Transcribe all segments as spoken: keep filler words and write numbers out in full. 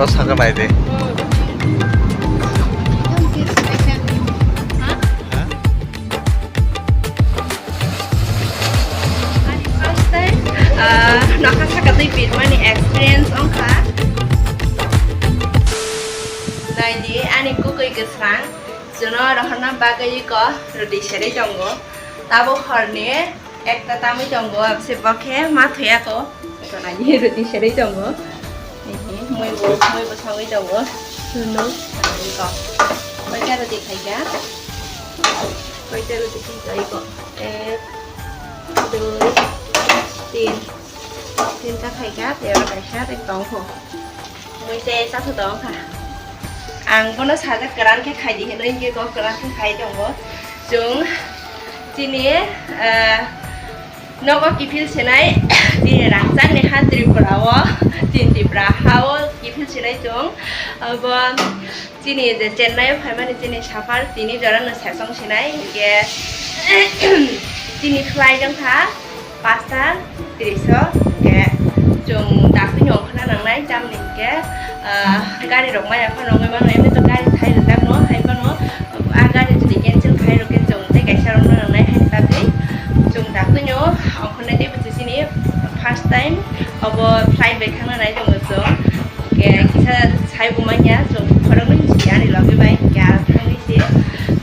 Saka nai de. Ani first time, ah, nokha saka twi pirmani experience wngkha. Naidi ani kukui kwsang, jono rohorna bagwi ko rwdi serwi tongo. Tabuk horni ekta tamwi tongo, abse bo khe ma thwiya ko. Eko nai rwdi serwi tongo. Ehe, mui bo, mui bo songwi tongo. Suno, eko. Koita rwdi khaikha? Koita rwdi khaikha eko? Ek, dui, tin. Tinta khaikha, tei oro kaisa tei tongkho. Mui tei chathok tongkha. Ang bono sajak kwran khe khaidi hinwi, hinkhe kok kwran khe khai tongo. Chwng chini, ah, nogo kiphil sinai, chini rangchakni ha Tripura o, chini Tripura ha o kiphil sinai chwng. Abo chini je Chennai o phaimani chini safar tini jora no sesong sinai, hinkhe chini flight wngkha pasta tris o, hinkhe chwng daktino ongkhorna nangnai, tamni hinkhe, ah, gari rok maya phano wngwi mano, emni to gari thai rijak no, hai phano a gari jodi cancel khai rok khe chwng tei kaisa rokno nangnai, haini bagwi chwng daktino ongkhornai tei bo chini first time obo flight bai thangna nai tongo chwng. Hinkhe kisa sai bo manya, chwng khoroknwi si ani logi bai, hinkhe ang thangwi si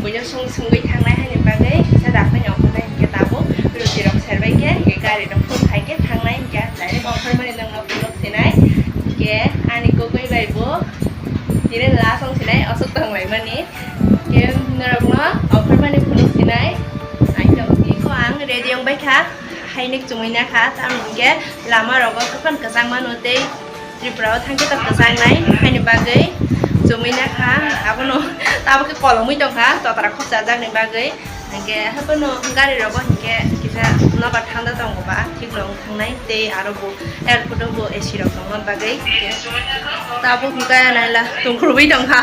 buino sung sungwi thangnai haini bagwi kisa daktino ongkhornai, hinkhe tabuk roti rok serbai khe, hinkhe gari rok phone khai khe thangnai, hinkhe direct ongkhormani nangno phunuk sinai, hinkhe ani kukui bai bo tini last wng sinai aswk tonglaimani, hinkhe norokno ongkhormani phunuk sinai. Aito iko ang ready wng bai kha, hainik chumui na kha, tamni hinkhe lama rogo kwpan kwchang mano tei Tripura o thangkhe to kwchang nai, haini bagwi chumui na kha, abono tabuk khe kolomwi tong kha, totra khok chajakni bagwi. Hinkhe haphano gari rogo hinkhe kisa nobar thanda tongo ba, thik rok wng thangnai tei aro bo airport o bo A C rok tongma bagwi. Hinkhe tabuk hinkhe naila tongkhorwi tong kha,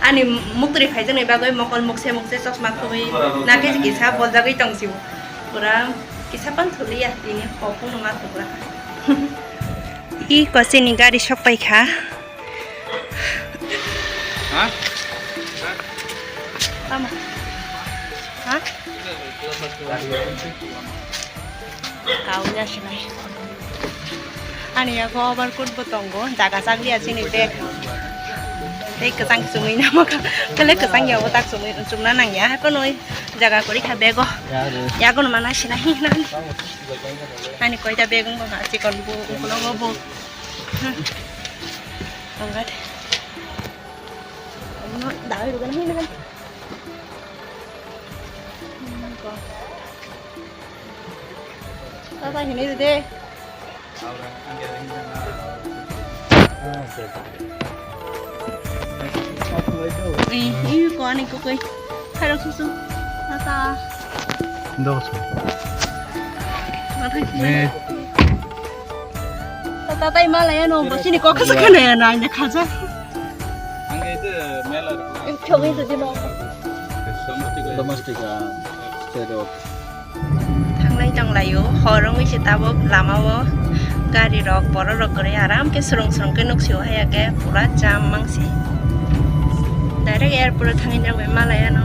ani muktwi phaijakni bagwi mokol mukse mukse chosma khobwi nakhe kisa boljagwi tong sio. Pura kisa pan thuliya tini hopung no ma thukla. I kochini gari sok pai kha. Ha? Tamo. Ha? Kau ya sinai. Ani yago overcoat bo tongo, jaga chakliya chini bag. Tei kwchang chumui namo kha. Kele kwchang yago tak chumui, chumna nangya. Hai phano jaga kwrwi kha bag o. Yago no mana sinai hinani. Ani koita bag wngkha, chikon bo, ukulok bo. Hmm. Tongkha de. Ano, dawai rugan hinwi nagan. Tata hinwi de. Ih, ih, ko ani ko koi. Kharok susu. Tata. Dos. Tata. Eh. Tata tai malaya no, bosini kok khasa khana ya na, ina khaja. Ang itu mela. Chogi itu di mau. Domestic, ah, state of. Thanglai tonglaio, hor wngwi se tabuk lamao gari rok, borok rok kwrwi aram khe swrwng swrwng khe nuksio, haiya khe pura jam mangsi. Direct airport o thangwi nokbai malai ano.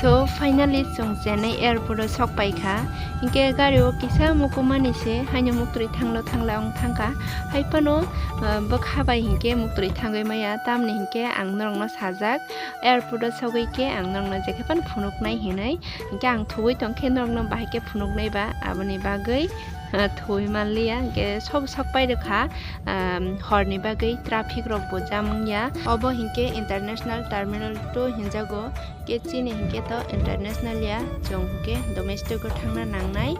So finally chwng Chennai airport o sok pai kha. Hinkhe gari o kisa mukumani se haino muktwi thanglo thangla wng thangkha. Hai phano, ah, bwkha bai hinkhe muktwi thangwi maya, tamni hinkhe ang norokno sajak. Airport o sogwi khe ang norokno jekhe phano phunuknai hinwi, hinkhe ang thugwi tongkhe norokno bahai khe phunuknai ba, aboni bagwi, ah, thugwi manliya, hinkhe sobo sok pai rwkha, ah, horni bagwi traffic rok bo jam wngya. Obo hinkhe international terminal two hinjago, hinkhe chini hinkhe to international ya, chwng hinkhe domestic o thangna nangnai,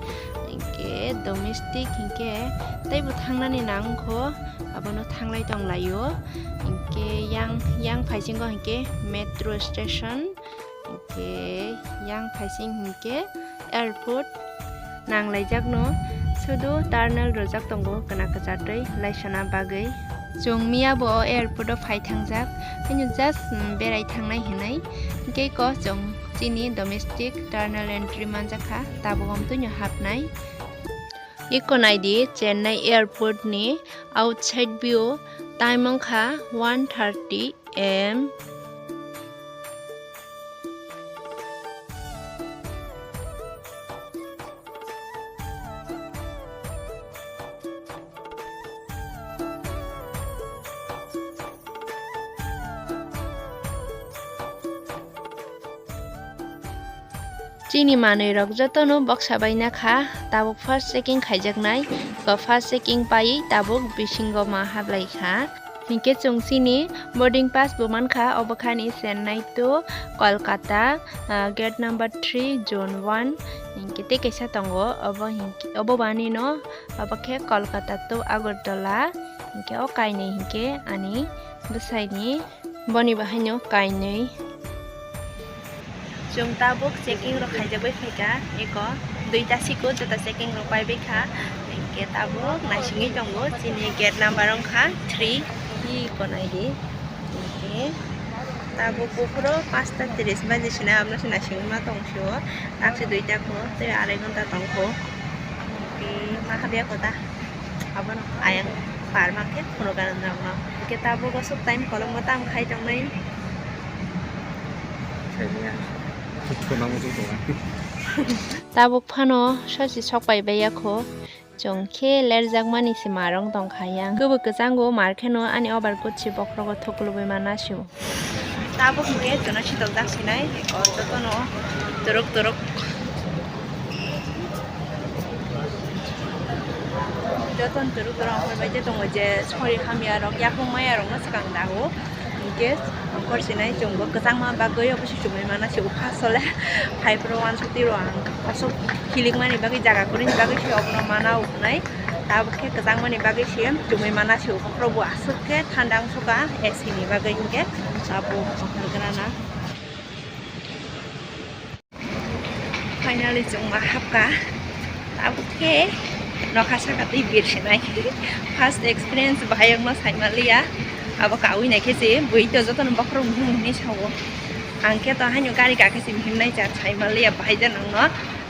hinkhe domestic hinkhe teibo thangnani nangkho. Abono thanglai tonglaio. Hinkhe yang, yang phaisingo hinkhe metro station, hinkhe yang phaising hinkhe airport nanglaijakno, sudu terminal rwjak tongo kwna kwchartwi laisana bagwi. Chwng miyabo o airport o phai thangjak, haino just, mm, berai thangnai hinwi. Hinkhe ko chwng chini domestic terminal entry manjakha, tabuk amtwino hapnai. Iko naidi Chennai airport ni outside view, time wngkha one thirty A M. Chini manwi rok jotono boksa bai nakha, tabuk first checking khaijaknai, first checking paiwi tabuk bisingo ma hablai kha. Hinkhe chwng chini boarding pass bo mankha, obo khani Chennai to Kolkata, ah, gate number three, zone one. Hinkhe tei kaisa tongo, obo hinkhe, obo bani no, obo khe Kolkata to Agartala. Hinkhe o kainwi hinkhe ani bwsaini, boni bahaino kainwi. Chwng tabuk checking rok khaijagwi phaikha, eko duita siko joto checking rok paibai kha. Hinkhe tabuk naisingwi tongo, chini gate number wngkha three, eko naidi. Hinkhe tabuk buphuru pasta tris baji sina abono se naisingwi ma tong sio, taksi duita kho tei arai ghonta tong kho. Hinkhe ma habya kho ta. Abono ayang parma khe phunukha nokno. Hinkhe tabuk aswk time kolokma tamo khai tongnai. Tabuk phano sosi sok pai baiya kho. Chwng khe lerjakmani se marwng tongkha yang. Kwbwi kwchango mar kheno ani overcoat se bokhrogo thuklubwi mana sio. Tabuk hinkhe chwngno sitoljak sinai, o jotono twrwk twrwk. Jotono twrwk twrwk ongkhorbai je tongo je sori hamya rok, yapung maya rokno swkang dago. Hinkhe ongkhor sinai chwngbo kwchangma bagwi obo se chumui mana se ukha sole. Phaiphuru uansukti rw ang aswk kilikmani bagwi jaga kwrwini bagwi se obono mana uknai. Tabuk khe kwchangmani bagwi se chumui mana se ukha. Aswk khe thanda wngsuka A C ni bagwi hinkhe abo ongkhorgwnana. Finally chwng ma hapka. Abo khe nokha saka twi birsinai. First experience bahai wngma saimaliya. Abo kawi naikhe se bui to jotono bokhorok muhung hinwi sao. Ang khe to haino gari kakhe se mihimnai cha saimaliya bahai jani wngno.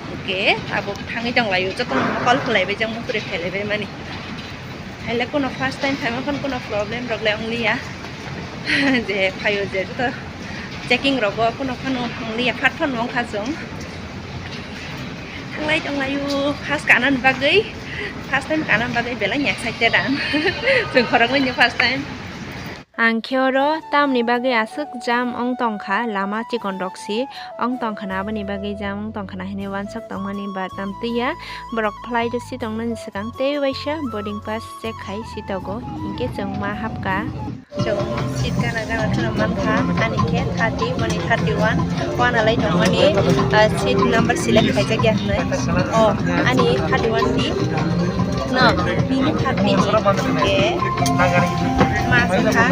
Hwnkhe abo thangwi tonglaio jotono mokol khwlaibai jang mukri khailaibai mani. Haile kuno first time phaima phano kuno problem rok le wngliya. Je phaio je joto checking rogo kuno phano wngliya, phat phano wngkha chwng. Thanglai tonglaio first kanani bagwi, first time kanani bagwi belai excited ang. Chwng khoroknwi ni first time. Ang khe oro tamni bagwi aswk jam wng tongkha, lama chikon rok si wng tongkha na, aboni bagwi jam wng tongkha na hinwi uansuk tongmani, but amtwi ya, borok flight o si tongnani swkang tei waisa boarding pass check khai si togo, hinkhe chwng ma hapka. Chwng seat gana gana kheno mankha, ani khe thirty, boni thirty one, uana lai tongmani, ah, seat number select khaijak ya hinwi. O, ani thirty one ni. No, nini thirty ni hwnkhe ma sakha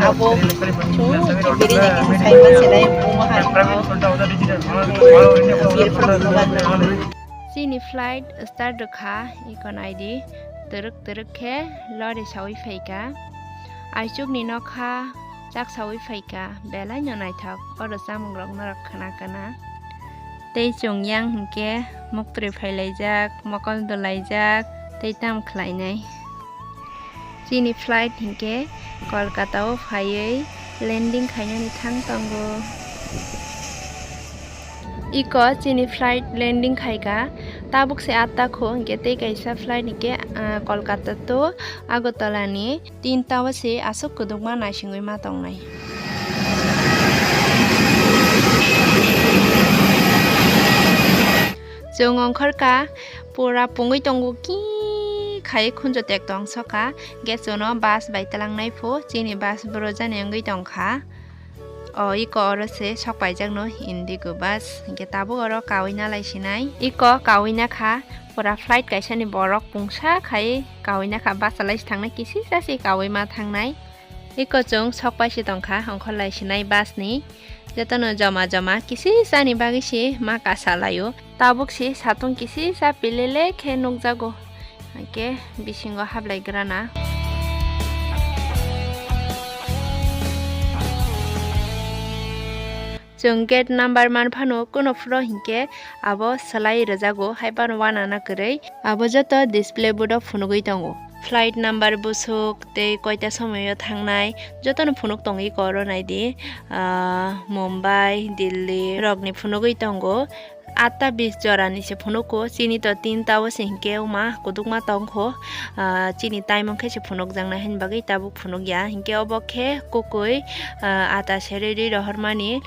abo chwng chibiri nai khe sai ma se nai omo hai no. Chini flight start rwkha, iko naidi twrwk twrwk khe lori sawi phaikha. Aichukni nokha chak sawi phaikha, belai no naithok oro chamung rok norok khna khna. Tei chwng yang hinkhe muktwi phailaijak, mokol dolaijak tei tamo khlainai. Chini flight hinkhe Kolkata o phaiwi landing khainani thang tongo. Iko chini flight landing khaikha, tabuk se atta kho hinkhe tei kaisa flight hinkhe, ah, Kolkata to Agartala ni. Tinta o se aswk kwdwkma naisingwi ma tongnai. Chwng ongkhorkha pura pungwi tongo, ki khai khunju tek tong soka, hwnkhe chwngno bus bai twlangnai pho, chini bus bwrwjani wngwi tongkha. O iko oro se sok paijakno Indigo bus, hwnkhe tabuk oro kawina lai sinai. Iko kawina kha, pura flight kaisani borok pungsa khai kawina kha, bus alai se thangnai, kisisa se kawi ma thangnai. Iko chwng sok pai se tongkha, ongkhor lai sinai bus ni. Jotono joma joma kisisa ni bagwi se ma kasa laio. Tabuk se satung kisisa pilele khe nukjago. Hwnkhe bisingo hablai grana. Chwng gate number man phano kuno phuro hinkhe abo swlai rwjago, hai phano uanana kwrwi. Abo joto display board o phunugwi tongo. Flight number busuk tei koita somoio thangnai jotono phunuk tongwi koro naidi. Ah, Mumbai, Delhi rokni phunugwi tongo. Atta bis jorani se phunugo, chini to tinta o se hinkhe wngma kudukma tongkho. Ah, chini time wngkhe se phunukjaknai hwnwi bagwi tabuk phunukya. Hinkhe obo khe kukui, ah, ata serwi rwi rohormani.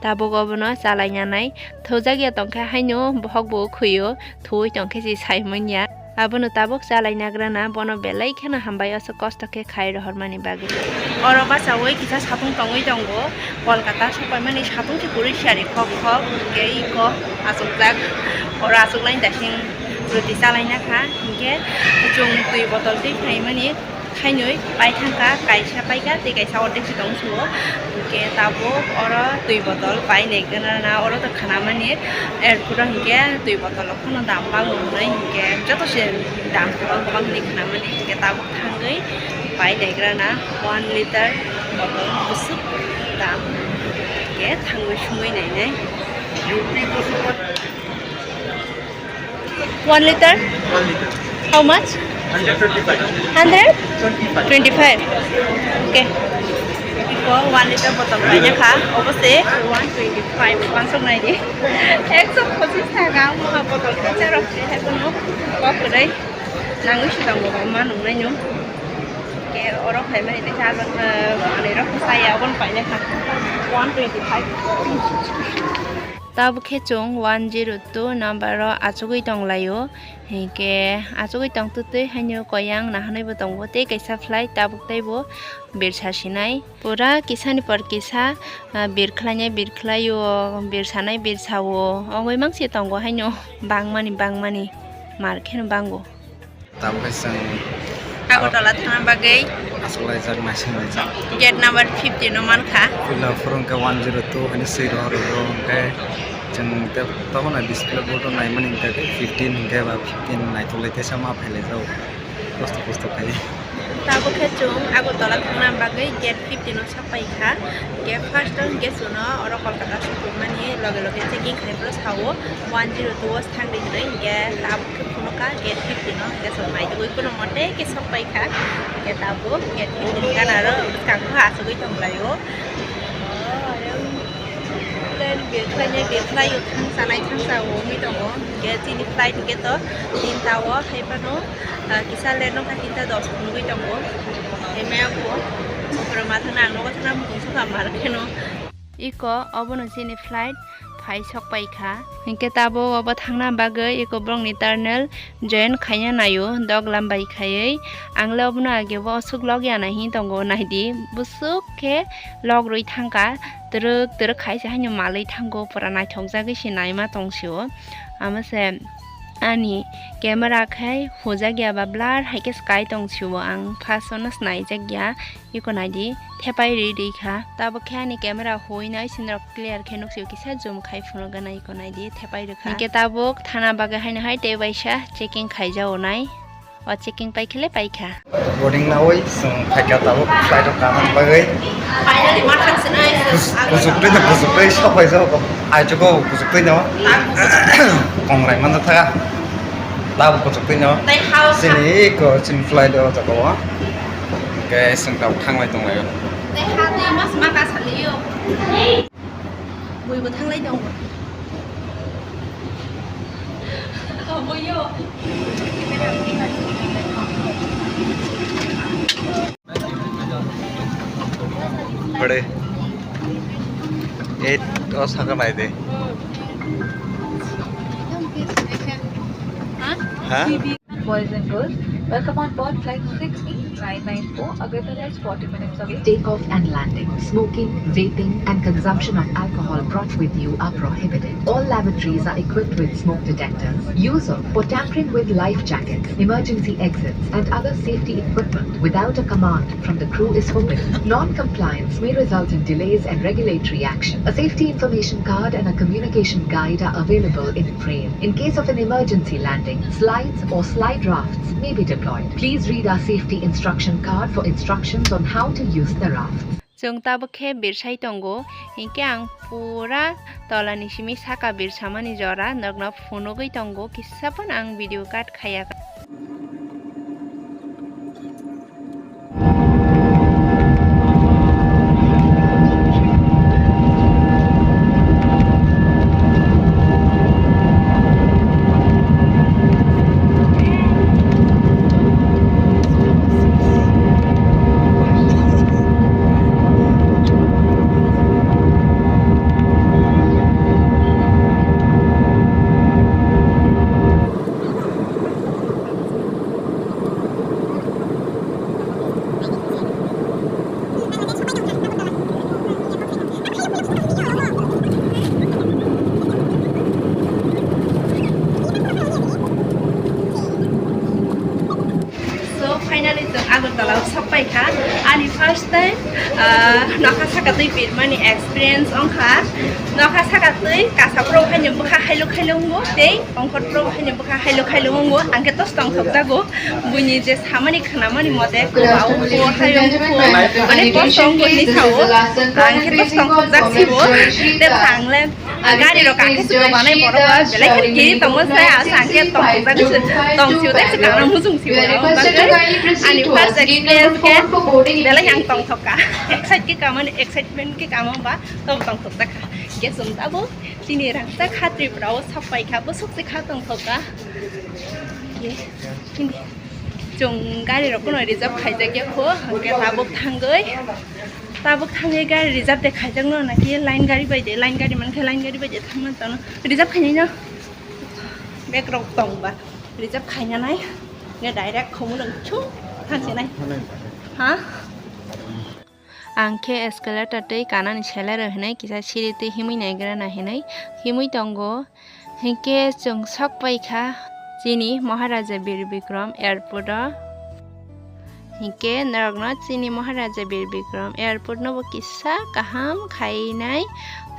Tabuk obono chalainanai. Thujakya tongkhe haino bohok bo ukhuio, thuwi tongkhe se saimanya. Abono tabuk chalainagrana, bono belai kheno hambai, aswk kosto khe khai rohormani bagwi. Oro bachaui kisa satung tongwi tongo, Kolkata sopaimani satung se kwrwi siyari khok khok, hinkhe iko achukjak, oro achuklaini daising roti chalaina kha, hinkhe chwng twi botol twi khaimani. Khainwi pai thangkha, kaisa paikha tei kaisa ordek se tong suo. Hinkhe tabuk oro twi botol pai nai gana na, oro to khanamani, erporo hinkhe twi botol rok phano dam bang nwngnai, hinkhe joto se dam kwbang kwbang hinwi khanamani, hinkhe tabuk thangwi pai nai gana na one liter botol bwswk dam, hinkhe thangwi sungwi nainai. One liter? One liter. How much? Hundred twenty-five. Hundred? Twenty-five. Twenty-five. Okay. Iko one liter botol paina kha. Obo se one twenty-five. Pansok nai di. Ekso pochis taka ang moha botol khe cherok se hai kono kok kwrwi. Nangwi sitang bo ma nungnai nung. Ke oro khai mai ne kha, manwi rok saya obon paina kha. One twenty-five. Tabuk khe chwng one zero two number o achugwi tonglaio, hinkhe achugwi tongtwtwi haino koyang nahanaibo tongo tei kaisa flight tabuk teibo birsa sinai. Pura kisani por kisa, ah, birkhlainai birkhlaio, birsanai birsao, ongwi mangse tongo haino bangmani bangmani mar kheno bango. Tabuk khe chwng Agartala thangna bagwi achuklaijak, naisinglaijak. Gate number fifteen o mankha. Puila phuru hwnkhe one zero two hwnwi swi rohor rwo, hwnkhe chwng tei tabukno display board o naimani hwnkhe fifteen hwnkhe ba fifteen naithoklai teisa ma phailaijak. Kosto kosto khai. Tabuk khe chwng Agartala thangna bagwi gate fifteen o paikha. Hinkhe first o hinkhe chwngno oro Kolkata sokmani loge loge checking khai phuru sao one zero two o thangdi hinwi, hinkhe tabuk khe phunukha gate fifteen o, hinkhe chwng naitugwi kuno mote khe sokpaikha. Hinkhe tabuk gate fifteen gana aro bwskango achugwi tonglaio. Plane birkhlainai birkhlaio, thangsanai thangsa wngwi tongo. Hinkhe chini flight hinkhe to tinta o hai phano. Ah, kisa late wngkha, tinta dos phunugwi tongo. Hai maya bo, bokhorok ma thangna, ang nogo thangna, muchung sokha mar kheno. Iko obono chini flight phai sok paikha. Hinkhe tabuk obo thangna bagwi iko borokni terminal join khaina naio, doglam bai khaiwi. Ang le obono age bo aswk log ya nai hinwi tongo, naidi bwswk khe log rwi thangkha, twrwk twrwk khai se haino malwi thango, pura naithokjagwi se naima tongsio. Amo se ani camera khai hujakya ba blur hai khe swkai tong sio, ang first o no swnaijak ya, iko naidi thepai ri ri kha, tabuk khe ani camera hui nai sinrok clear khe nuk sio, kisa zoom khai phunuk gana iko naidi thepai rwkha. Hinkhe tabuk thana bagwi haino hai tei waisa checking khaijao nai. O checking pai khe le pai kha. Boarding nawi chwng phai kha tabuk flight o kaham bagwi. Finally, ma thang sinai. Kus-, kuchuk twi no, kuchuk twi sok bai sok. Ai chuko kuchuk twi no. Kongrai man tha. Tabuk kuchuk twi no. Tei hao. Chini ko chini flight o jaga o. Ke chwng tabuk thang lai tong lai o. Tei ha tei mas ma ka sali o. Buibo thanglai tongo. Oboyo. Bade. Eight o saka nai de. Ha? Boys and girls, welcome on board flight six B nine nine four, Agartala is forty minutes away. Takeoff and landing. Smoking, vaping, and consumption of alcohol brought with you are prohibited. All lavatories are equipped with smoke detectors. Use of or tampering with life jackets, emergency exits, and other safety equipment without a command from the crew is forbidden. Non-compliance may result in delays and regulatory action. A safety information card and a communication guide are available in frame. In case of an emergency landing, slides or slide rafts may be deployed. Please read our safety instruction card for instructions on how to use the rafts. Chwng tabuk khe birsai tongo, hinkhe ang pura tolani simi saka birsamani jora nokno phunugwi tongo, kisa phano ang video cut khaiya. So, finally, chwng Agartala o sok pai kha. Ani first time, ah, nokha saka twi pirmani experience wngkha. Nokha saka twi kasa phuru haino bwkha hailuk hailuk wngo, tei ongkhor phuru haino bwkha hailuk hailuk wngo. Ang khe tos tongthok jago. Buini je samani khnamani mote, kwbao kho, hayung kho, mane kosto wngkha hinwi sao. Ang khe tos tongthok jak sibo. Tei bwkha ang le Gari rok ang khe chwng banai borok ba belai kheno kiri tongma se, asa ang khe tongthok jak se, tong sio tei se kana muchung sio borok. Ani first experience khe belai ang tongthok kha. Excite khe kamani, excitement khe kamo ba tobo tongthok jak kha. Hingkhe chwng tabuk chini rangchak ha Tripura o sok pai kha, bwswk se kha tongthok kha. Chwng gari rok no reserve khaijak ya kho, hingkhe tabuk thangwi, tabuk thangwi gari reserve de khaijak no, naki line gari bai de, line gari mankhe line gari bai de thangma tano reserve khainai no bag rok tong ba reserve khaina nai, nge direct Khumulwng chu thangsinai. Ha? Ang khe escalator tei kanani seller rok hinwi kisa siri twi himwi naigra na hinwi himwi tongo. Hinkhe chwng sok pai kha chini Maharaja Bir Bikram airport o. Hinkhe norokno chini Maharaja Bir Bikram airport no bo kisa kaham khainai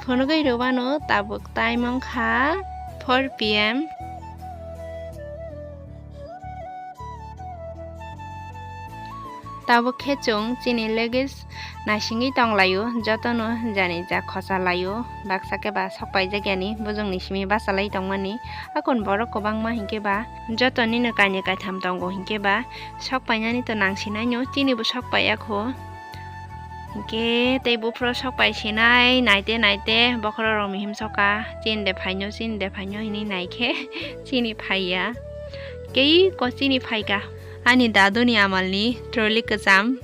phunugwi rwmano, tabuk time wngkha four P M. Tabuk khe chwng chini luggage naisingwi tonglaio, jotono jani ja khosa laio, baksa khe ba sok paijak yani bujongni simi bachalai tongmani. Akon borok kwbangma hinkhe ba jotonino kainwi kaitham tongo, hinkhe ba sok painani to nangsinaino, chini bo sok paiya kho. Hinkhe tei buphuru sok pai sinai, naite naite bokhorok rok mihim soka, chini de phaino, chini de phaino hinwi naikhe chini phaiya. Kei ko chini phaika. Ani daduni amalni trolley kwcham,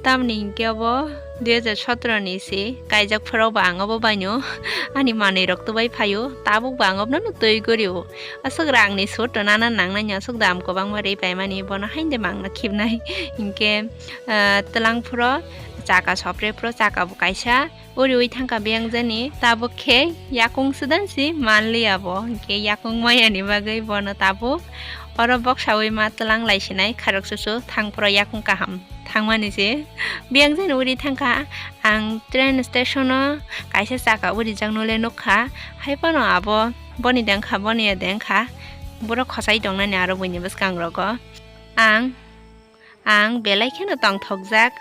tamni hinkhe obo dui hajar sotro ni se kaijak phuru bo ang obo baino ani manwi rok twbai phaio, tabuk bo ang obono twi gorio. Aswk rangni suit rwnana nangnai, aswk dam kwbangma rwi paimani, bono haino de mangna khibnai. Hinkhe, ah, twlang phuru chaka sopre phuru chaka bo kaisa uriui thangkha biyang jani, tabuk khe yakung sudan si manliya bo, hinkhe yakung mayani bagwi bono tabuk oro boksaui ma twlang lai sinai, kharok susu thang phuru yakung kaham thangmani se. Biyang jani uri thangkha, ang train station o kaisa chaka urijak nole nukha, hai phano abo boni dengkha, boni ya dengkha, borok khosai tongnani aro buini bwskang rogo. Ang Ang belai kheno tongthokjak.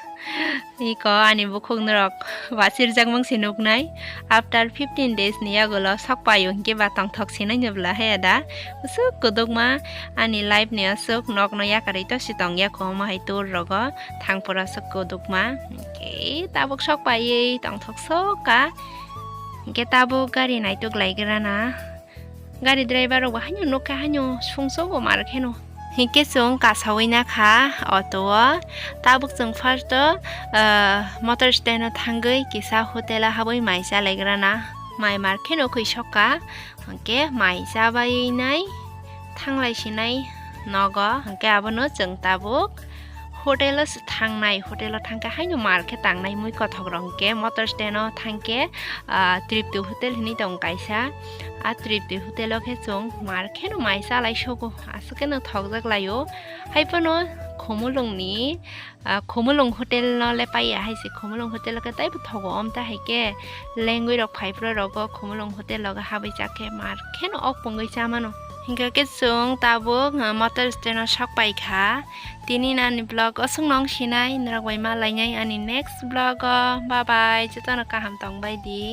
Iko ani bukhuk norok wasirjak mung si nuknai. After fifteen days ni yagulo sok paio hinkhe ba tongthok sinai no bwla haya da. Aswk kudukma ani life ni aswk nokno yakarwi to si tongya kho omo hai tour rogo thangphuru aswk kudukma. Hinkhe tabuk sok paiwi tongthok sok ka. Hinkhe tabuk gari naituk lai gra na. Gari driver rok bo haino nukha, haino sungsogo mar kheno. Hinkhe chwng kasaui nakha auto o. Tabuk chwng first o, ah, motor stand o thangwi kisa hotel o habwi mai chalaigrana. Mai mar kheno khwi sokha. Hinkhe mai chabai nai thanglai sinai nogo. Hinkhe abono chwng tabuk hotel o se thangnai, hotel o thangkhe haino mar khe tangnai mui kothok rok, hinkhe motor stand o thangkhe, ah, Tripti hotel hinwi tongo kaisa. A Tripti hotel o khe chwng mar kheno mai chalai sogo, aswk kheno thokjak laio. Hai phano Khumulwng ni, ah, Khumulwng hotel no le paiya hai se, Khumulwng hotel o khe taibo thogo, omta hai khe lengwi rok phai phuru rogo Khumulwng hotel o habwi chak khe mar kheno ok pungwi cha mano. Hingke khe chwng tabuk, uh, motor stand o sok pai kha. Tini ani vlog o swk nong sinai, norok bai ma lainai ani next vlog o. Bye bye, jotono kaham tong bai di.